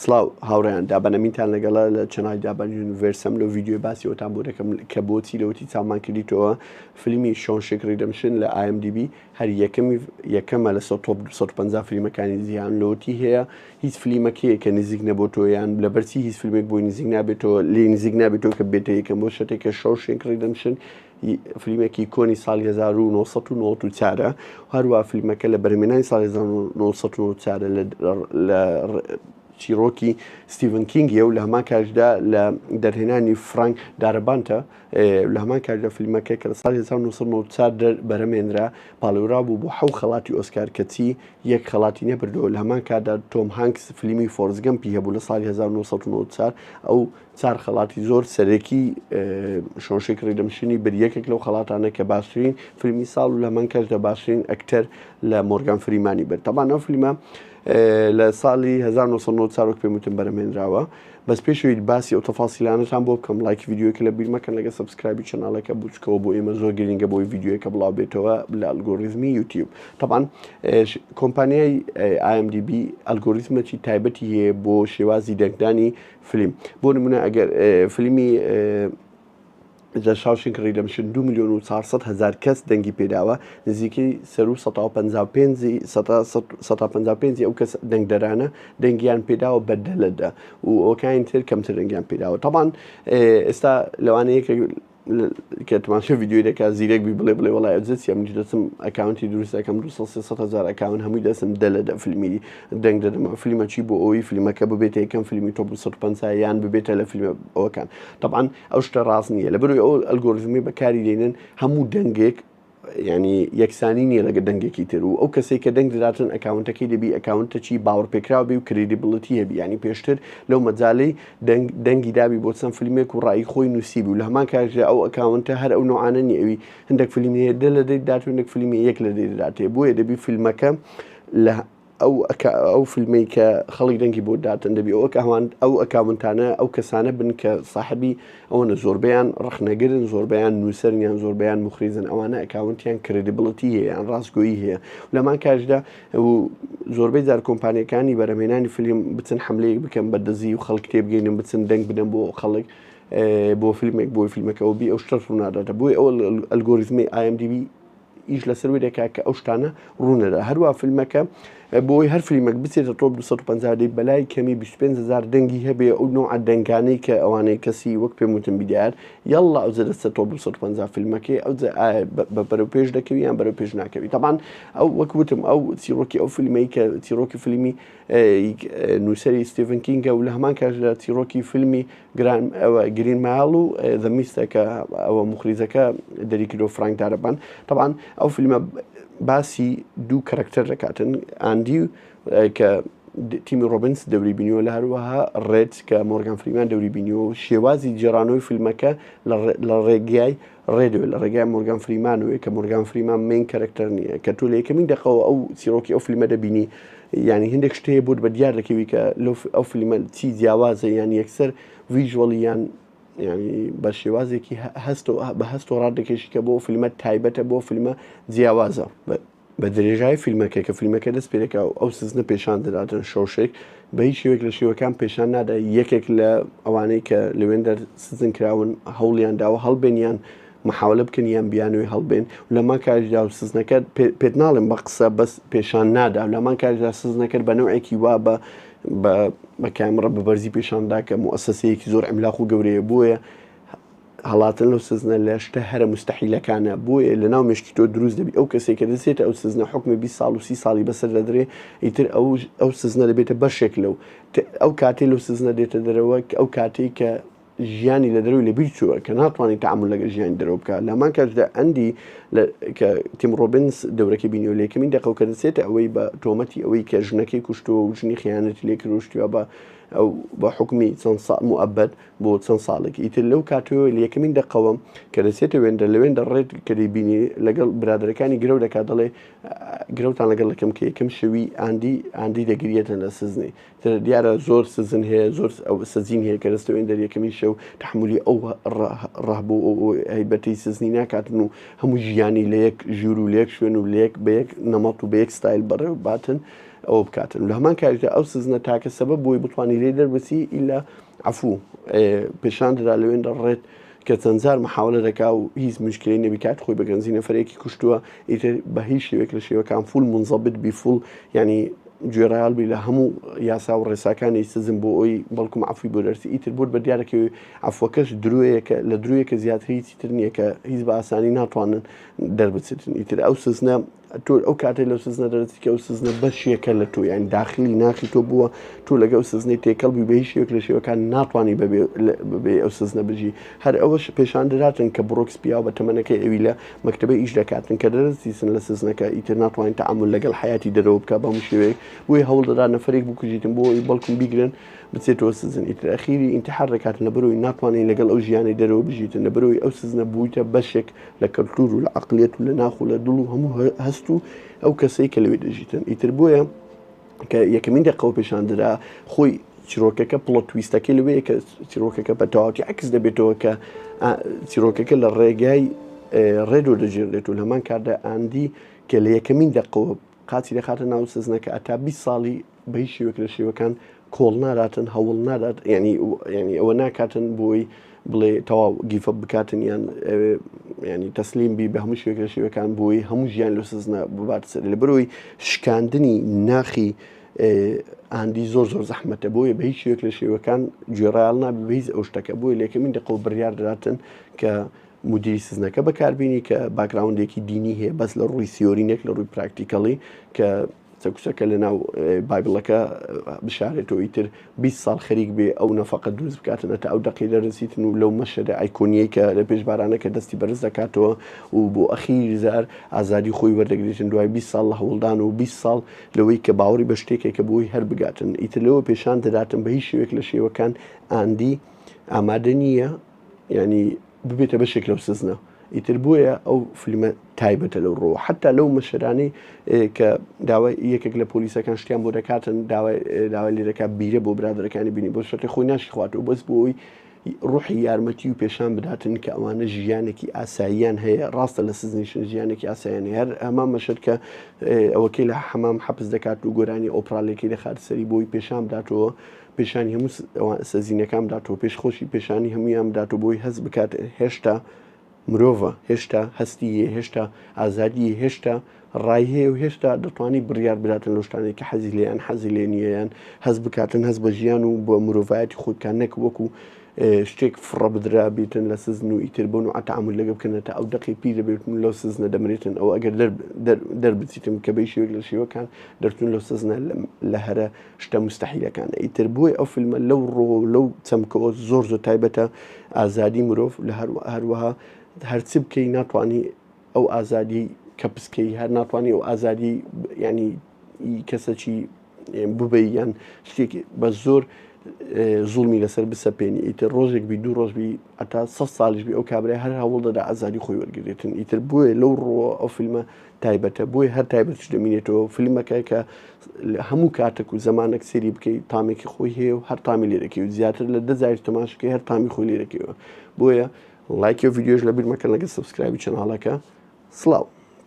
سڵاو هاوڕێیان دابەن ئەمینتان لەگەڵە لە channel ی دابەن Universe م لەو ڤیدیۆی باسی ئەوتان بۆ دەکەم کە بۆچی لەوەتی چاومان کردیتەوە فیلمی Shawshank Redemption لە IMDb هەر یەکەمی یەکەمە لەسەر top 250 فیلمەکانی جیهان لەوەتی هەیە هیچ فیلمەکەیە کە نزیک نەبۆتەوە یان لەبەرچی هیچ فیلمێک بۆی نزیک نابێتەوە لێ نزیک نابێتەوە کە بێتە یەکەم بۆ شتێک کە Shawshank Redemption فیلمێکی کۆنی ساڵی 1994 هەروە فیلمەکە لە بەرهەمێنانی ساڵی 1994 لە چیرۆکی ستیڤن کینگیە و لە هەمان کاتدا لە دەرهێنانی فرانک دارەبانتە لە هەمان کاتدا فیلمەکە کە لە ساڵی 1994 بەرهەمێنرا پاڵێورا بوو بۆ حەو خەڵاتی ئۆسکار کەچی یەک خەڵاتی نەبردەوە. لە هەمان کاتدا تۆم هانکس فیلمی Forrest Gump ی هەبوو لە ساڵی 1994 ئەو چار خەڵاتی زۆر سەرەکی Shawshank Redemption ی برد، یەکێک لەو خەڵاتانە کە باشترین فیلمی ساڵ و لە هەمان کاتدا باشترین ئەکتەر لە مۆرگان فریمانی برد. تەبان ئەو فیلمە لە ساڵی 1994 وەک پێم وتم بەرهەمهێنراوە. بەس پێشەوەی باسی ئەو تەفاسیلانەتان بۆ بکەم لایکی ڤیدیۆکە لە بیر مەکەن لەگە subscribe ی channel ەکە بچکەوە بۆ ئێمە زۆر گرنگە بۆی ڤیدیۆکە بڵاو بێتەوە لە ئەلگۆریزمی یوتیوب. تەبان کۆمپانیای IMDb ئەلگۆریزمێکی تایبەتی هەیە بۆ شێوازی دەنگدانی فلیم. بۆ نمونە ئەگەر فلیمی The Shawshank Redemption 2 میلیۆن و 400 هەزار کەس دەنگی پێداوە، نزیکەی سەرو 155 ئەو کەس دەنگدەرانە دەنگیان پێداوە بە دە لە دە و ئەوکانی تر کەمتر دەنگیان پێداوە. تەبان ئێستا لەوانەیە کە کە تماشە ڤیدیۆی دەکات زیرەک بی بڵێ بڵێ وڵای ئەوجە چیە منیش دەچم account ی دروست دەکەم 200 300 هەزار account هەمووی دەستم دە لە دە فیلمی دەنگ دەدەمەوە فیلمە چی بۆ ئەوەی فیلمەکە ببێتە یەکەم فیلمی top 250 یان ببێتە لە فیلمە ئەوەکان طبعا ئەو شتە ڕاست نییە لەبەرئەوەی ئەو ئەلگۆریزمی بەکاری دێنن هەموو دەنگێک یعنی یەکسانی نییە لەگە دەنگێکی تر و ئەو کەسێک کە دەنگ دەداتن account ەکەی دەبی account ەکی باوەڕپێکراو بی و credibility هەبی یعنی پێشتر لەو مەجالەی دەنگ دەنگی دابی بۆ چەند فیلمێک و ڕای خۆی نووسیبی و لە هەمان کاتدا ئەو account ە هەر ئەو نوعانە نییە ئەوی هەندێک فیلمی هەیە دە لە دەی دات و هەندێک فیلمی یەک لە دەی دەداتێ بۆیە دەبی فیلمەکە لە ئەو ئەو فیلمەی کە خەڵک دەنگی بۆ داتن دەبی ئەو ئەکاوان ئەو account انە ئەو کەسانە بن کە ساحبی ئەوەنە زۆربەیان ڕخنەگرن زۆربەیان نووسەرن یان زۆربەیان موخریجن ئەوانە account یان credibility هەیە یان ڕاستگۆیی هەیە لەمان کاتدا و زۆربەی جار کۆمپانیەکانی بەرەمهێنانی فیلم بچن حملەیەک بکەن بە دزی و خەڵک تێبگەینن بچن دەنگ بدەن بۆ خەڵک بۆ فیلمێک بۆی فیلمەکەەوە بی ئەو شتە ڕووناداتە بۆی ئەو ئەلگۆریزمی IMDb ئیش لەسەر وی دەکات کە ئەو شتانە ڕوونەدا. هەروە فیلمەکە بۆی هەر فیلمێک بچێتە top 250 دەی بەلای کەمی 25000 دەنگی هەبێ ئەو نوع دەنگانەی کە ئەوانەی کەسی وەک پێم وتم بیدار یاڵڵا ئەو دەستە top 250 فیلمەکەی ئەو بە بەرەو پێش دەکەوی یان بەرەو پێش ناکەوی. تەبان ئەو وەک وتم ئەو چیرۆکی ئەو فیلمەی کە چیرۆکی فیلمی نووسەری ستیڤن کینگە و لە هەمان کاتدا چیرۆکی فیلمی گران ئەوە Green Mile و The Mist ە کە ئەوە موخریجەکە دەریکردو فرانک دارەبان. تەبان ئەو فیلمە باسی دوو کەرەکتەر دەکاتن، ئاندی کە تیمی ڕۆبنس دەوری بینیوە لە هەروەها ڕێت کە مۆرگان فریمان دەوری بینیوە و شێوازی جێرانەوەی فیلمەکە لە ڕێگای ڕێدوێ لە ڕێگای مۆرگان فریمانەوەی کە مۆرگان فریمان main character نییە کە تۆ لە یەکەمین دەقەوە ئەو چیرۆکی ئەو فیلمە دەبینی یعنی هندێک شت هەیە بۆت بە دیار دەکەوی کە لەو ئەو فیلمە چی جیاوازە یان یەکسەر visually یان ینی بە شێوازێکی هەستەوە بە هەستەوە ڕادەکێشی کە بۆ فیلمە تایبەتە بۆ فیلمە جیاوازە. بە درێژای فیلمەکە کە فیلمەکە دەست پێ دەکا و ئەو سزنە پێشان دەداتن شۆشێک بە هیچ شێوەیەک لە شێوەکان پێشان نادا یەکێک لە ئەوانەی کە لەوێندەر سزن کراون هەوڵیان داوە هەڵبێن یان محاولە بکەن یان بیانوی هەڵبێن و لەمان کاریدا و سزنەکە پێت ناڵێم بە قسە بەس پێشان نادا و لەمان کاریدا سزنەکەر بە نەوعێکی وا بە بە کامڕە بە بەرزی پێشاندا کە موسسەیەکی زۆر عملاق و گەورەیە بۆیە هەڵاتن لەو سزنە لە شتە هەرە موستەحیلەکانە، بۆیە لە ناو مێشکی تۆ دروست دەبی ئەو کەسەی کە دەچێتە ئەو سزنە حوکمی 20 ساڵ و 30 ساڵی بەسەر دەدرێ ئیتر ئەو ئەو سزنە دەبێتە بەشێک لەو ئەو کاتەی لەو سزنە دێتە دەرەوە ئەو کاتەی کە ژیانی لە دەرەوەی لەبیر چووە کە ناتوانانی تەعامول لەگەڵ ژیانی دەرەوە بکات لە هەمان کاتدا ئەندی کە تیم ڕۆبنس دەورەکەی بینیوە لە یەکەمین دەقەوە کە دەچێتە ئەوەی بە تۆمەتی ئەوەی کە ژنەکەی کوشتووە و ژنی خیانەتی لێ کردووە بە ئەو بە حوکمی چەند ساڵ موئەبەد بۆ چەند ساڵێک ئیتر لەو کاتەوە لە یەکەمین دەقەوە کە دەچێتە وێندە لە وێندە ڕێت کە دەیبینی لەگەڵ برادەرەکانی گرەو دەکات دەڵێ گرەوتان لەگەڵ دەکەم کە یەکەم شەوی ئاندی ئاندی دەگریێتن لە سزنی تر دیارە زۆر سزن هەیە زۆر ئەو سەجین هەیە کە دەستە وێندەر یەکەمین شەو تحملی ئەو ڕەهبوو ئەو هەیبەتی سزنی ناکاتن و هەموو ژیانی لە یەک ژوور و لە یەک شوێن و لە یەک بە یەک نەمەڵ و بە یەک ستایل بەڕێوە باتن. ئەوە بکاتن لە هەمان کاریدا ئەو سزنە تاکە سەبەب بۆی بتوانانی لێ دەربچی ئیلا عفو پێشان درا لەوێن دەڕێت کە چەند جار محاولە دەکا و هیچ مشکلەی نەبی کات خۆی بە گەنجی نەفرێکی کوشتووە ئیتر بە هیچ شێوەیەک لە شێوەکان full منزەبت بی full ینی گوێڕایەڵ بی لە هەموو یاسا و ڕێساکانی سزن بۆ ئەوی بەڵکم عفوی بۆ دەرسی ئیتر بۆت بە دیارەکەوی عفوەکەش درۆیەکە لە درۆیەکە زیاتر هیچی تر نییە کە هیچ بە ئاسانی ناتوانن دەربچێتن ئیتر ئەو سزنە تۆ ئەو کاتەی لەو سزنە دەرەچی کە ئەو سزنە بەشێکە لە تۆ یان داخلی ناخی تۆ بووە تۆ لەگە ئەو سزنەی تێکەڵ بی بە هیچ شێوەیەک لە شێوەکان ناتوانانی بەبێ ئەو سزنە بژی هەر ئەوەش پێشان دراتن کە بڕۆکس پیاو بە تەمەنەکەی ئەوی لە مەکتەبە ئیش دەکاتن کە دەرەچیسن لە سزنەکە ئیتر ناتوانین تەعامل لەگەڵ حیاتی دەرەوە بکە بەم شێوەیەک بۆیە هەوڵ دەدا نەفرێک بکوژیتن بۆ ئەوی بەڵکم بیگرن بچێتەوە سزن ئیتر ئەخیری ئینتحار دەکاتن لەبەرەوەی ناتوانین لەگەڵ ئەو ژیانی دەرەوە بژیتن لەبەرەوەی ئەو سزنە بوویتە بەشێک لە کەلتور و لە عقلیەت و لە ناخ و لە دڵ و هەموو هەست و ئەو کەسەی کە لەوێ دەژیتن ئیتر بۆیە کە یەکەمین دەقەوە پێشاندرا خۆی چیرۆکەکە plot twist ەکەی لەوەیە کە چیرۆکەکە بە تەواوەتی عکس دەبێتەوە کە چیرۆکەکە لە ڕێگای ڕێدۆ دەژێرێت و لە هەمان کاردا ئاندی کە لە یەکەمین دەقەوە قاچی دەخاتە ناو سزنەکە ئەتا 20 ساڵی بە هیچ شێوەیەک لە شێوەکان کۆڵ ناداتن هەوڵ نادات ینی ینی ئەوە ناکاتن بۆی بڵێ تەواو give up بکاتن یان ینی تەسلیم بی بە هەموو شوێک لە شێوەکان بۆی هەموو ژیان لە سزنە ببات سەر لە بەرەوەی شکاندنی ناخی ئاندی زۆر زۆر زەحمەتە بۆیە بە هیچ شوێک لە شێوەکان گوێڕایەڵ نابی بە هیچ ئەو شتەکە بۆیە لەکەمین دەقەوە بڕیار دەداتن کە مدیری سزنەکە بەکاربینی کە background ێکی دینی هەیە بەس لە ڕووی theory نێک لە ڕووی practically کە چەکوچەکە لە ناو Bible ەکە بشارێتەوە ئیتر 20 ساڵ خەریک بێ ئەو نەفەقە دروست بکاتن تا ئەو دەقی دەرەسیتن و لەو مەشەدە ئایکۆنیەی کە لە پێش بارانەکە دەستی بەرز دەکاتەوە و بۆ ئەخیر زار ئازادی خۆی وەردەگرێتن دوای 20 ساڵ لە هەوڵدان و 20 ساڵ لەوەی کە باوەڕی بە شتێکێک کە بۆی هەر بگاتن ئیتر لەوە پێشان دەداتن بە هیچ شێوەیەک لە شێوەکان ئاندی ئامادە نییە یعنی ببێتە بەشێک لەو سزنە ئیتر بۆیە ئەو فیلمە تایبەتە لەو ڕۆوە حتا لەو مەشەرانەی کە داوای یەکێک لە پۆلیسەکان شتیان بۆ دەکاتن داوای داوای لێ دەکات بیرە بۆ برادەرەکانی بینی بۆ شەرتی خۆی ناشی خواتەوە بەس بۆ ئەوی ڕوحی یارمەتی و پێشان بداتن کە ئەوانە ژیانێکی ئاساییان هەیە ڕاستە لە سزنیشن ژیانێکی ئاساییان هەیە هەر هەمان مەشەر کە ئەوەکەی لە حەمام حەپس دەکات و گۆرانی ئۆپرالێکی دەخات سەری بۆی پێشان بداتەوە پێشانی هەموو سەزینەکان بداتەوە پێش خۆشی پێشانی هەمویان بداتەوە بۆی هەست بکات هێشتا مرۆڤە هێشتا هەستی هەیە هێشتا ئازادی هێشتا ڕای هەیە و هێشتا دەتوانانی بڕیار بداتن لەو شتانەی کە حەزی لێیان حەزی لێ نییە یان هەست بکاتن هەست بە ژیان و بە مرۆڤایەتی خۆی بکات نەک وەکو شتێک فڕە بدرا بیتن لە سزن و ئیتر بۆن و ئەتەعامل لەگە بکەنە تا ئەو دەقی پیر دەبێتن لەو سزنە دەمرێتن ئەو ئەگەر دەربچیتم کە بەی شێوەیەک لە شێوەکان دەرچوون لەو سزنە لە هەرە شتە موستەحیلەکانە ئیتر بۆیە ئەو فیلمە لەو ڕۆ لەو چەمکەوە زۆر زۆر تایبەتە ئازادی مرۆڤ لە هەروەها هەرچی بکەی ناتوانانی ئەو ئازادی کە پسکەی هەر ناتوانانی ئەو ئازادی ینی کەسەکی ببەی یان شتێک بە زۆر زوڵمی لەسەر بسەپێنی ئیتر ڕۆژێک بی دوو ڕۆژ بی ئەتا سە ساڵیش بی ئەو کابرای هەر هەوڵ دەدا ئازادی خۆی وەرگێتن ئیتر بۆیە لەو ڕۆ ئەو فیلمە تایبەتە بۆیە هەر تایبەتیش دەمینێتەوە فیلمەکە کە هەموو کاتێک و زەمانێک سێری بکەیت تامێکی خۆی هەیە و هەر تامی لێ دەکەی و زیاتر لە دە جاریش تەماشەکەی هەر تامی خۆی لێ دەکەیەوە بۆیە ڵایکی و ڤیدیۆش لە بیر مەکەن لەگەڵ subscribe ی channel ەکە سڵاو.